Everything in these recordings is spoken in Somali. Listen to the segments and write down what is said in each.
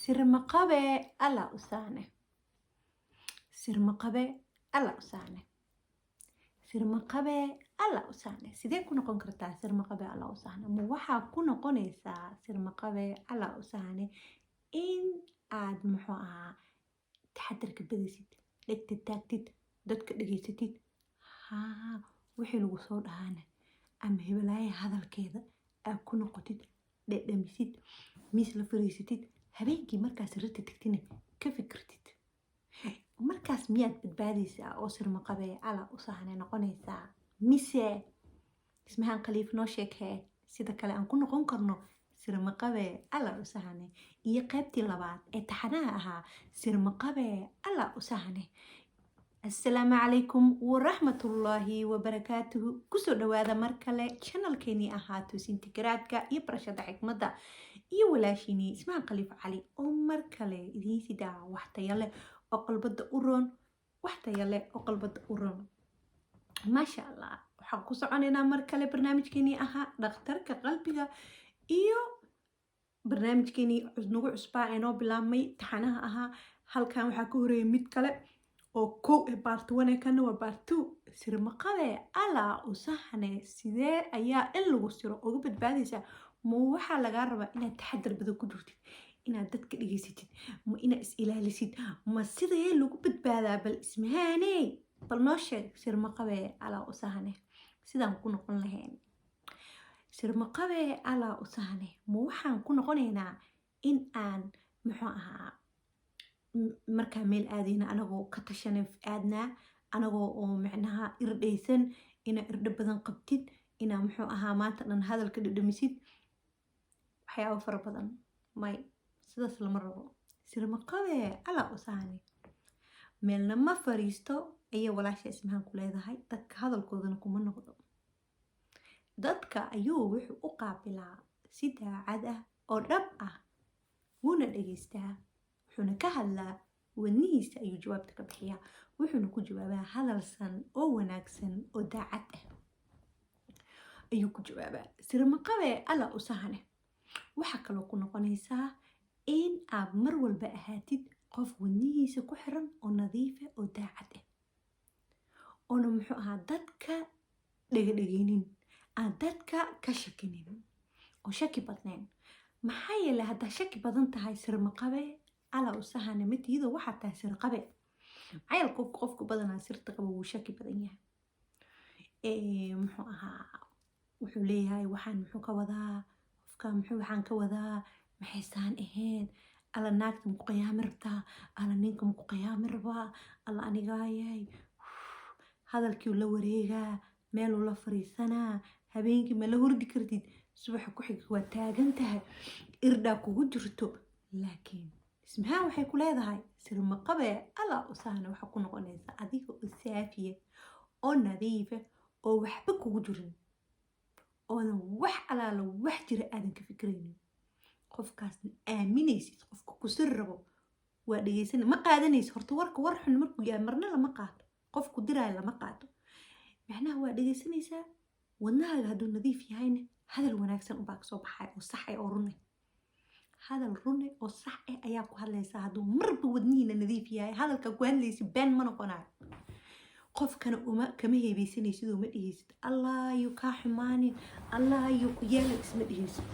Sirmaqabe alla u saane, sirmaqabe alla u saane, sirmaqabe alla u saane. Sidee ku noqon kartaa sirmaqabe alla u saane? Ma waxaa ku noqonaysaa sirmaqabe alla u saane in aad, muxuu ahaa, taxadarka badisid, dhegta taagtid, dadka dhegaysatid, haa, wixii lagu soo dhahaana ama hebelaaya hadalkeeda aad ku noqotid, dhedhamisid, miis la fariisatid, habeenkii markaas sariirta tagtina ka fikirtid? Markaas miyaad badbaadaysaa oo sirmaqabe alla u sahane noqonaysaa? Mise Ismahaan Khaliif noo sheekee sida kale aan ku noqon karno sirmaqabe alla u sahane, iyo qaybtii labaad ee taxanaha ahaa sirmaqabe alla u sahane. Asalaamu calaykum waraxmatullaahi wabarakaatuhu. Kusoo dhawaada mar kale channelkeenii ahaa toosinta garaadka iyo barashada xikmadda iyo walaashiinii Ismaan Khaliif Cali oo mar kale idiin sidaa wax tayo leh oo qalbada u roon, wax tayo leh oo qalbada u roon. Maasha Allah, waxaan ku soconaynaa mar kale barnaamijkeenii ahaa dhakhtarka qalbiga iyo barnaamijkeenii nagu cusbaa ee noo bilaabmay taxanaha ahaa. Halkan waxaa ka horeeyay mid kale oo kow ee part one, ee kana waa part two. Sirmaqabe alla usahane, sidee ayaa in lagu siro uga badbaadaysaa? Ma waxaa lagaa rabaa inaad taxadar badan ku jirtid, inaad dadka dhegaysatid, ma inaad is ilaalisid? Ma sidee lagu badbaadaa? Bal Ismahaaney, bal noo sheeg sirmaqabe alla usahane sidaan ku noqon lahayn. Sirmaqabe alla usahane, ma waxaan ku noqonaynaa in aan, muxuu ahaa, markaa meel aadayna anagoo ka tashana aadnaa, anagoo oo micnaha irdhaysan, inaa irdho badan qabtid, inaa, muxuu ahaa, maanta dhan hadalka dhadhamisid, waxyaabo fara badan? May, sidaas lama rabo. Sirmaqabe alla usahane meelna ma fariisto ayay walaasha Ismahaan ku leedahay. Dadka hadalkoodana kuma noqdo. Dadka ayuu wuxuu u qaabilaa si daacad ah oo dhab ah, wuuna dhegaystaa, wuxuuna ka hadlaa wadnihiisa ayuu jawaabta ka bixiyaa, wuxuuna ku jawaabaa hadalsan oo wanaagsan oo daacad ah ayuu ku jawaabaa. Sirmaqabe alla usahane waxaa kaloo ku noqonaysaa in aad mar walba ahaatid qof wadnihiisa ku xiran oo nadiifa oo daacad ah, oona, muxuu ahaa, dadka dhegadhegeynin, aan dadka ka shakinin oo shaki badnayn. Maxaa yeelay, haddaa shaki badan tahay, sirmaqabe alla usahane matiyadoo waxaa tahay sirqabe. Maxaa yeele, qofku badanaa sirta qaba wuu shaki badan yahay. Muxuu ahaa, wuxuu leeyahay: waxaan muxuu ka wadaa qofka? Muxuu waxaan ka wadaa? Maxaysaan ahayn? Alla, naagta maku qiyaami rabtaa? Alla, ninka maku qiyaami rabaa? Alla, anigaayay. Hadalkii la wareegaa, meeluu la fariisanaa, habeenkii ma la hurdi kartid, subaxa ku xiga waa taagan tahay, irdhaa kugu jirto. Laakiin Ismahaan waxay ku leedahay sirmaqabe alla usahna waxaa ku noqonaysa adiga oo saafiya oo nadiifa oo waxba kugu jirin, oodan wax alaala wax jira aadan ka fikiraynin, qofkaasna aaminaysid. Qofka ku sir rabo waa dhegeysan, ma qaadanaysid. Horta warka war xun markuu yahay marna lama qaato, qofku diraayo lama qaato. Macnaha waa dhegeysanaysaa. Wadnahaaga hadduu nadiif yahayna, hadal wanaagsan unbaa kasoo baxay oo sax ah oo rune. Hadal rune oo sax ah ayaa ku hadlaysaa. Hadduu marba wadnihiina nadiif yahay, hadalka ku hadlaysa been ma noqonayo. Qofkana uma kama heebeysanaysid oo ma dhihaysid: "Allah yuu kaa xumaanin, Allah yuu ku yeelin," isma dhihaysid.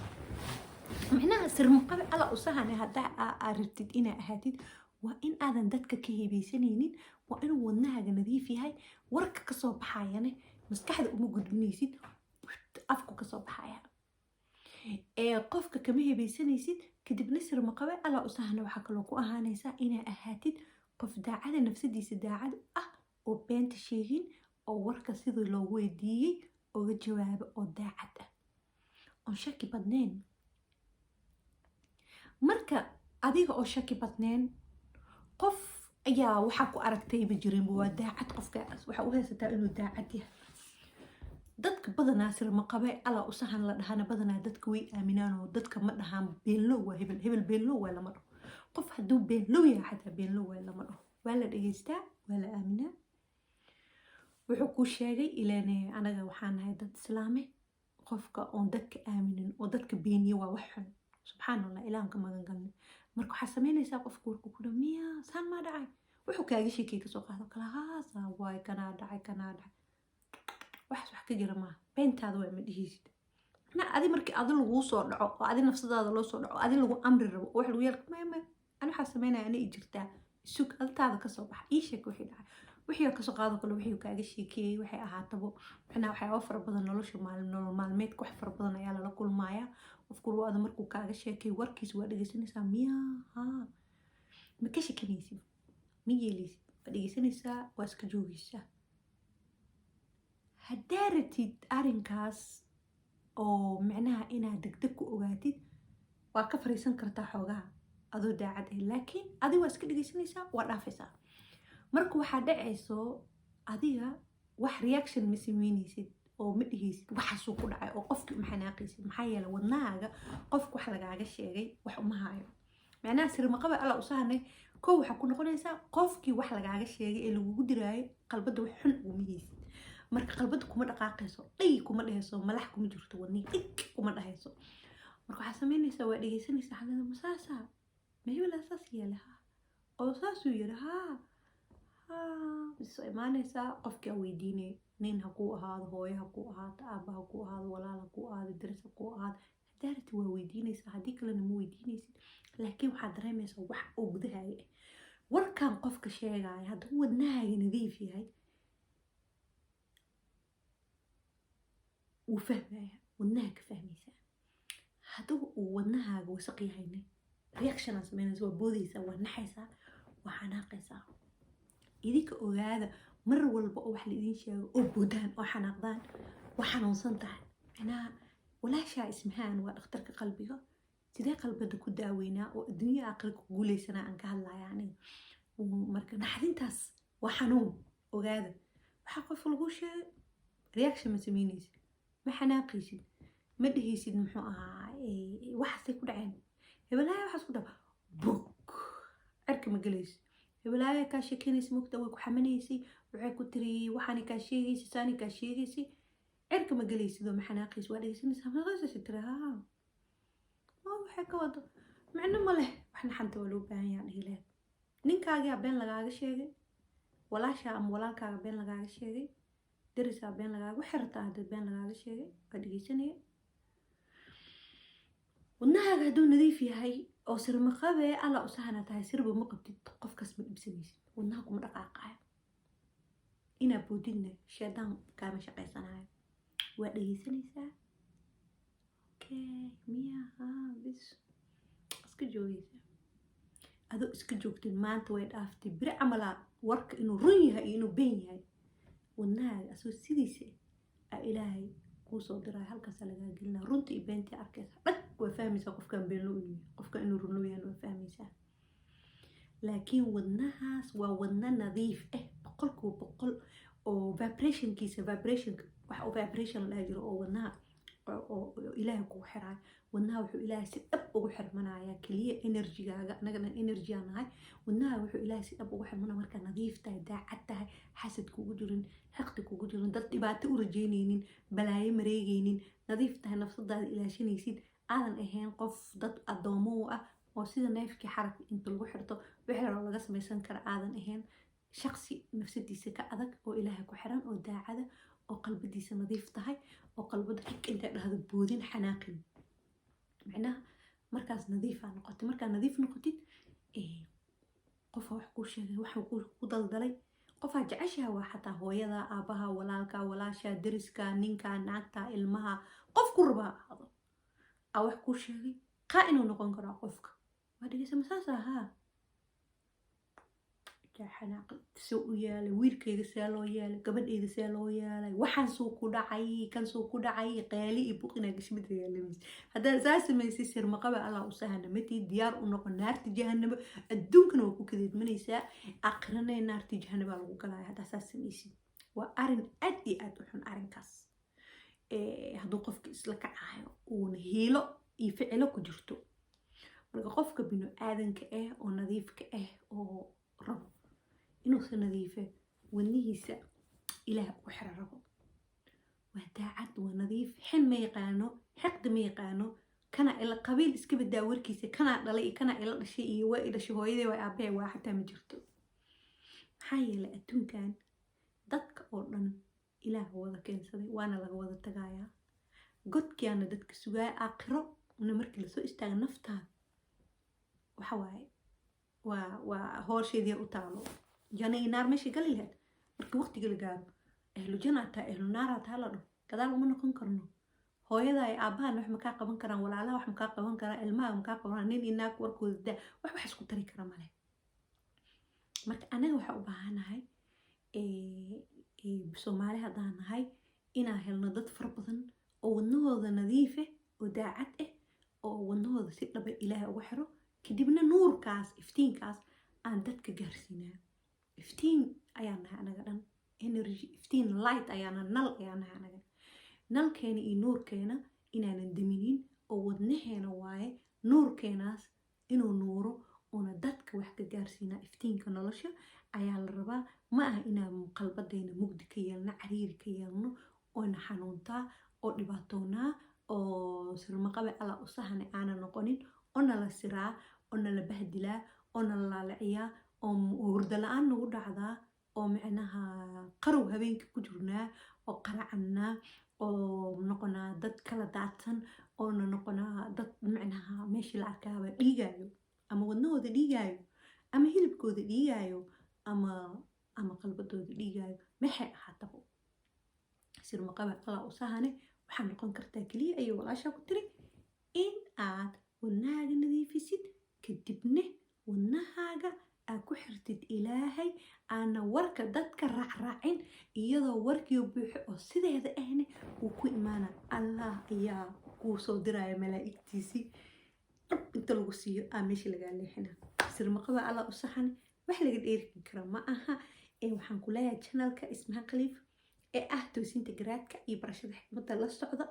Micnaha sirmaqabe alla usahane haddaa aa rabtid inaa ahaatid, waa in aadan dadka ka heebeysanaynin, waa inuu wadnahaaga nadiif yahay. Warka kasoo baxayane maskaxda uma gudbinaysid, afku kasoo baxaya ee qofka kama heebeysanaysid. Kadibna sirmaqabe alla usahana waxaa kaloo ku ahaanaysaa inaa ahaatid qof daacada, nafsadiisa daacad ah, oo beenta sheegin, oo warka sidii loogu weydiiyey oga jawaabo, oo daacad ah, oon shaki badnayn. Marka adiga oo shaki badnayn, qof ayaa waxaa ku aragtayba jirinba, waa daacad qofkaas, waxaa u haysataa inuu daacad yahay. Dadka badanaa sirmaqabe alla usahan la dhahana badanaa dadka way aaminaan, oo dadka ma dhahaan beenlow waa hebel, hebel beenlow waa lama dhaho. Qof hadduu beenlow yahay xataa beenlow waa lama dhaho. Waa la dhegeystaa, waa la aaminaa wuxuu kuu sheegay. Ilaan anaga waxaan nahay dad islaame. Qofka oon dadka aaminin oo dadka beeniye waa wax xun. Subxaan Allah, Ilaahan ka magan galnay. Marka waxaa sameynaysaa, qofku warku ku dha, "Miya saan maa dhacay?" Wuxuu kaaga sheekay kasoo qaado kala, "Haasa waay, kanaa dhacay, kanaa dhacay." Waxaas wax ka jira maaha, beentaada waa, ma dhihaysid. Na adi markii adi laguu soo dhaco oo adi nafsadaada loo soo dhaco, adi lagu amri rabo oo wax lagu yeelka, maya maya, ani waxaa sameynaya, ani i jirtaa, sug, aditaada kasoo baxa, ii sheeg wixii dhacay. Wixii kasoo qaado kale, wixii kaaga sheekeeyey waxay ahaatabo, macnaha waxyaaba fara badan nolosha maalin, nolol maalmeedka wax fara badan ayaa lala kulmaaya. Qofku ruada markuu kaaga sheekay warkiisa waa dhegeysanaysaa. Miya haa, ma ka shekanaysid, ma yeelaysid, waa dhegeysanaysaa, waa iska joogaysaa. Haddaa rabtid arrinkaas oo micnaha inaad degdeg ku ogaatid, waa ka fariisan kartaa xoogaha adoo daacad ah, laakiin adiga waa iska dhegeysanaysaa, waa dhaafaysaa. Marka waxaa dhacayso, adiga wax reaction ma sameynaysid oo ma dhihaysid waxaasuu ku dhacay oo qofkii uma xanaaqaysid. Maxaa yeelay, wadnahaaga qofka wax lagaaga sheegay wax uma haayo. Macnaha sirmaqaba Alla usahanay, kow waxaa ku noqonaysaa qofkii wax lagaaga sheegay ee lagugu diraayo, qalbadda wax xun uguma haysid. Marka qalbadda kuma dhaqaaqayso, dhay kuma dhehayso, malax kuma jirto, wadnii dhig kuma dhahayso. Marka waxaa sameynaysaa, waa dhegeysanaysaa, xalada masaasa mahebelaa saas yeelay, ha, oo saasuu yiri, haa haa, bisoo imaanaysaa qofkii aa weydiinay. Nin ha kuu ahaado, hooyo ha kuu ahaato, aaba ha kuu ahaado, walaal ha kuu ahaado, daris ha kuu ahaado, haddaa rabtid waa weydiinaysaa, haddii kalena ma weydiinaysid. Laakiin waxaad dareemaysaa wax oo gudahaaga ah warkan qofka sheegaya. Hadduu wadnahaaga nadiif yahay, wuu fahmaya, wadnaha ka fahmaysaa. Hadduu uu wadnahaaga wasaq yahayna, reaction aa sameynaysa, waa boodaysaa, waa naxaysaa, waa xanaaqaysaa. Idinka ogaada, mar walba oo wax laidin sheego oo boodaan oo xanaaqdaan, waa xanuunsan tahay. Macnaha walaashaa Ismahaan waa dhakhtarka qalbiga. Sidee qalbada ku daaweynaa oo adduunya aakhira ku guuleysanaa aan ka hadlaya aniga. Marka naxdintaas waa xanuun, ogaada. Waxaa qof lagu sheegay, reaction ma sameynaysid, ma xanaaqaysid, ma dhehaysid muxuu ahaa waxaasay ku dhaceen hebelaaya, waxaas ku dhaca, bug cirka ma gelaysid. Hebelaaya kaa sheekeynaysa, mogta, way ku xamanaysay, waxay ku tiri waxaanay kaa sheegaysay, saanay kaa sheegaysay, cirka ma gelaysid oo ma xanaaqaysid. Waa dhegeysanaysaa, maqasasi tiri, haa, waxay ka wado micno ma leh. Wax naxanta waa loo baahan yaha dhihi lahayd. Ninkaagaa been lagaaga sheegay, walaashaa ama walaalkaaga been lagaaga sheegay, darisaa been lagaaga, waxay rabtaa hadii been lagaaga sheegay, waa dhegeysanaya. Wadnahaaga hadduu nadiif yahay oo sirmaqabe Alla usahana tahay, sirba ma qabtid, qofkaas ma dhibsanaysid, wadnaha kuma dhaqaaqayo, inaa boodidna shaydaan kaama shaqaysanayo. Waa dhegeysanaysaa, okay, miya, haa, bis iska joogaysaa. Adoo iska joogtid, maanta way dhaaftay, beri camalaa warka inuu run yahay iyo inuu been yahay, wadnahaaga asoo sidiisa a Ilaahay kuu soo diraayo, halkaasaa lagaa gelinaa. Runta iyo beentii arkaysaa, dhag, waa fahmaysaa qofkan beenloo inuu yahay, qofkan inuu runloo yahay waa fahmaysaa. Laakiin wadnahaas waa wadna nadiif ah 100%, oo vibrationkiisa, vibrationka wax oo vibration la jiro oo wadnaha oo Ilaahay kugu xiraayo. Wadnaha wuxuu Ilaahay si dhab ugu xirmanayaa keliya energygaaga. Annagana energy aan nahay. Wadnaha wuxuu Ilaahay si dhab ugu xirmanaya markaa nadiif tahay, daacad tahay, xasad kugu jirin, xiqdi kugu jirin, dad dhibaato u rajeynaynin, balaayo mareegaynin, nadiif tahay, nafsadaada ilaashanaysid, aadan ahayn qof dad addoomo u ah oo sida neefkii xarag inta lagu xirto wixii rabo laga samaysan kara aadan ahayn, shaqsi nafsadiisa ka adag oo Ilaahay ku xiran oo daacada oo qalbadiisa nadiif tahay oo qalbada xig intay dhahdo boodin, xanaaqin. Macnaha markaas nadiifaa noqotay. Markaa nadiif noqotid, qofa wax kuu sheegay, wax ku daldalay, qofaa jeceshaha, waa xataa hooyada, aabaha, walaalka, walaasha, deriska, ninka, naagta, ilmaha, qof ku rabaa ahaado, aa wax kuu sheegay, qaa inuu noqon karaa qofka, waa dhegeysa, masaas ahaa, xanaaqi suu u yaalay, wiilkayga see loo yeelay, gabadhayda see loo yeelay, waxaan suu ku dhacay, kan suu ku dhacay, qeeli iyo buq inaa gashmid dagaalamaysa. Haddaad saa samaysay, sirmaqaba Allah u sahana matid. Diyaar u noqon naarta jahanabo. Adduunkana waa ku kadeedmanaysaa, aakhirana naarta jahanabaa lagu galaya haddaa saa samaysid. Waa arin aad iyo aad u xun arrinkaas. Hadduu qofka isla kacayo uuna hiilo iyo ficilo ku jirto. Marka qofka binu aadanka ah oo nadiifka ah oo rabo inuusan nadiife wadnihiisa Ilaah ugu xiro rabo, waa daacad, waa nadiif, xin ma yaqaano, xiqdi ma yaqaano. Kana ila qabiil iska badaa warkiisa, kanaa dhalay iyo kanaa ila dhashay iyo waa i dhashay, hooyadee waa, aabbahe waa, xataa ma jirto. Maxaa yeelay, adduunkan dadka oo dhan Ilaah wada keensaday, waana laga wada tagayaa, godkiana dadka sugaaya. Aakhiro na markii lasoo istaaga, naftaada waxa waaye waa hoosheedii u taalo, jana iyo naar meeshay gali lahayd. Markii waqtiga la gaaro, ahlu janaa tahay, ahlu naaraa taha la dhaho, gadaal uma noqon karno. Hooyada iyo aabbahan wax makaa qaban karaan, walaalaha wax makaa qaban karaan, ilmaha makaa qaban karaan, nin iyo naag warkooda daa, wax isku tari kara male. Marka anaga waxaa u baahanahay, Soomaali haddaan nahay, inaan helno dad fara badan oo wadnahooda nadiife oo daacad ah, oo wadnahooda si dhaba Ilaahay uga xiro, kadibna nuurkaas, iftiinkaas aan dadka gaarsiinaa. Iftiin ayaan nahay anaga dhan, energy, iftiin, light ayaana, nal ayaan nahay anaga. Nalkeena iyo nuurkeena inaanan daminin oo wadnaheena waaye nuurkeenaas inuu nuuro oona dadka wax ka gaarsiinaa. Iftiinka nolosha ayaa la rabaa. Ma aha inaan qalbadeena mugdi ka yeelno, cariiri ka yeelno, oona xanuuntaa oo dhibaatoonaa oo sirmaqabe Alla u sahane aanan noqonin, oo nala siraa oo nala bahdilaa oo nala laaliciyaa oo hurdo la-aan nagu dhacdaa, oo micnaha qarow habeenkii ku jirnaa oo qaracannaa oo noqonaa dad kala daadsan, oona noqonaa dad micnaha meeshii la arkaaba dhiigaayo, ama wadnahooda dhiigaayo ama hilibkooda dhiigaayo ama qalbadooda dhiigaayo, maxay ahaataba. Sirmaqabe Allah u sahane waxaa noqon kartaa keliya, ayay walaashaa ku tiri, in aad wadnahaaga nadiifisid, kadibna wadnahaaga aad ku xirtid Ilaahay, aana warka dadka raacraacin. Iyadoo warkiio buuxo oo sideeda ahna uu ku imaana, Allah ayaa kuu soo diraya malaa'igtiisii, dhab inta lagu siiyo aa meesha lagaa leexina. Sirmaqaba Allah u saxan wax laga dheeri kara ma aha. Ee waxaan ku leeyahay, channelka Ismahaan Khaliif ee ah toosinta garaadka iyo barashada xikmadda la socda.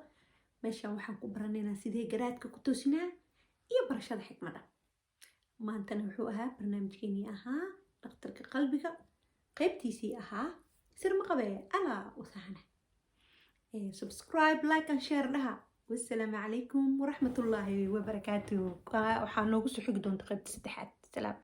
Meeshan waxaan ku baranaynaa sidee garaadka ku toosinaa iyo barashada xikmadda. Maantana wuxuu ahaa barnaamijkeenii ahaa dhakhtarka qalbiga, qaybtiisii ahaa sirmaqabe Alla u sahana. Subscribe, like and share dhaha. Wassalaamu calaykum waraxmatullaahi wabarakaatu. Waxaa noogu soo xigi doonta qaybta saddexaad. Salaam.